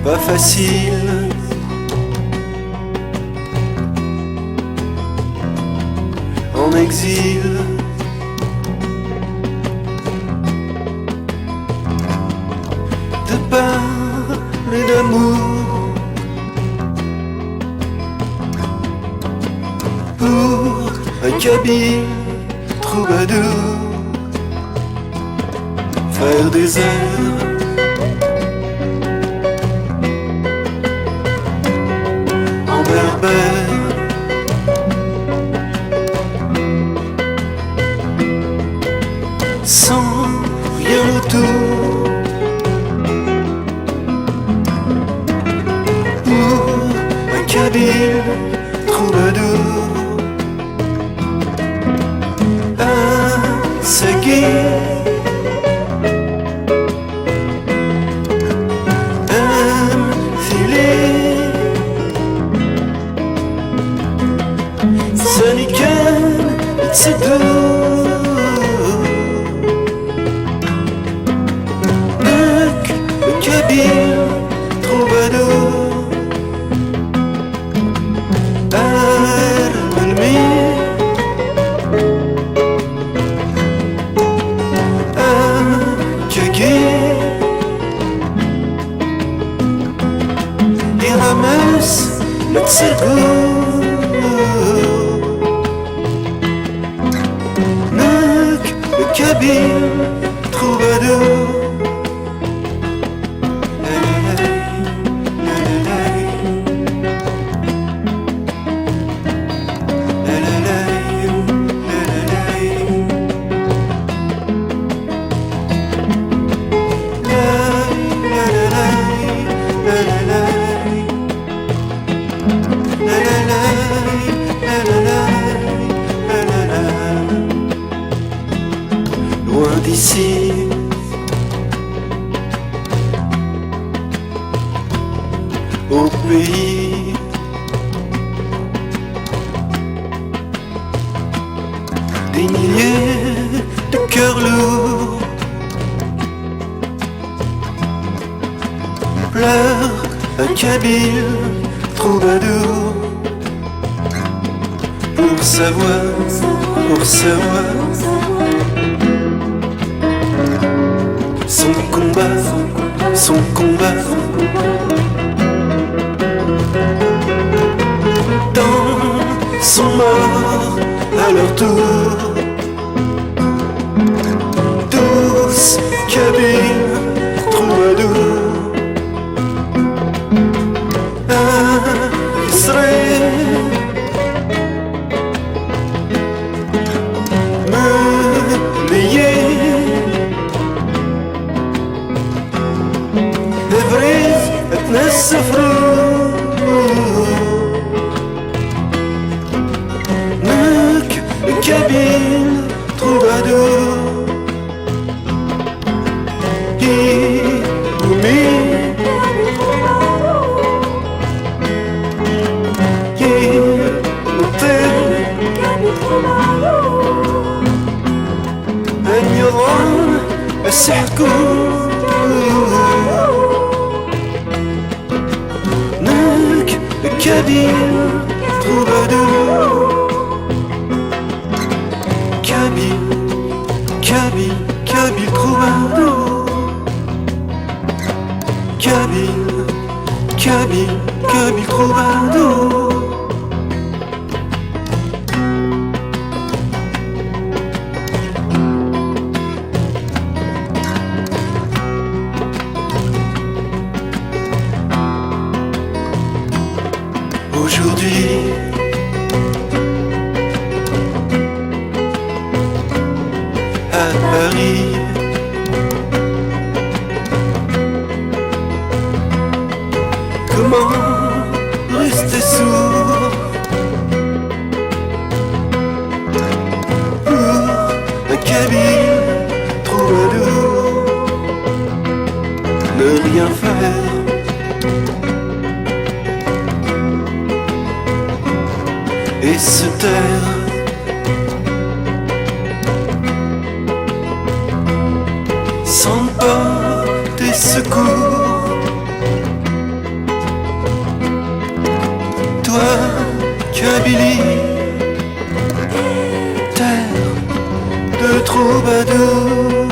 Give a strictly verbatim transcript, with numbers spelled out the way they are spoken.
Pas facile en exil de parler d'amour pour un kabyle troubadour. Faire des airs en berbère sans rien autour. Pour un kabyle troubadour, un saké, un filet, ça n'est qu'un, c'est doux. Nekk, kabyle troubadour, ar melmi akka-agi iɣamas la tsergu. Nekk, kabyle troubadour. Loin d'ici, au pays des milliers de cœurs lourds, pleure un kabyle troubadour. Pour savoir, pour savoir son combat, son combat. Dans son mort à leur tour, tous kabyles troubadours. Ah, Israël, me lier. Abrid ad t-nessefru. Nekk, kabyle troubadour, iwumi yeṭṭil ad yuḍen aseḥku. Nekk, kabyle troubadour. Kabyle, kabyle, kabyle troubadour. Kabyle, kabyle, kabyle troubadour. Aujourd'hui, à Paris, comment rester sourd pour un kabyle troubadour? Ne rien faire et se taire sans porter secours. Ba-doo.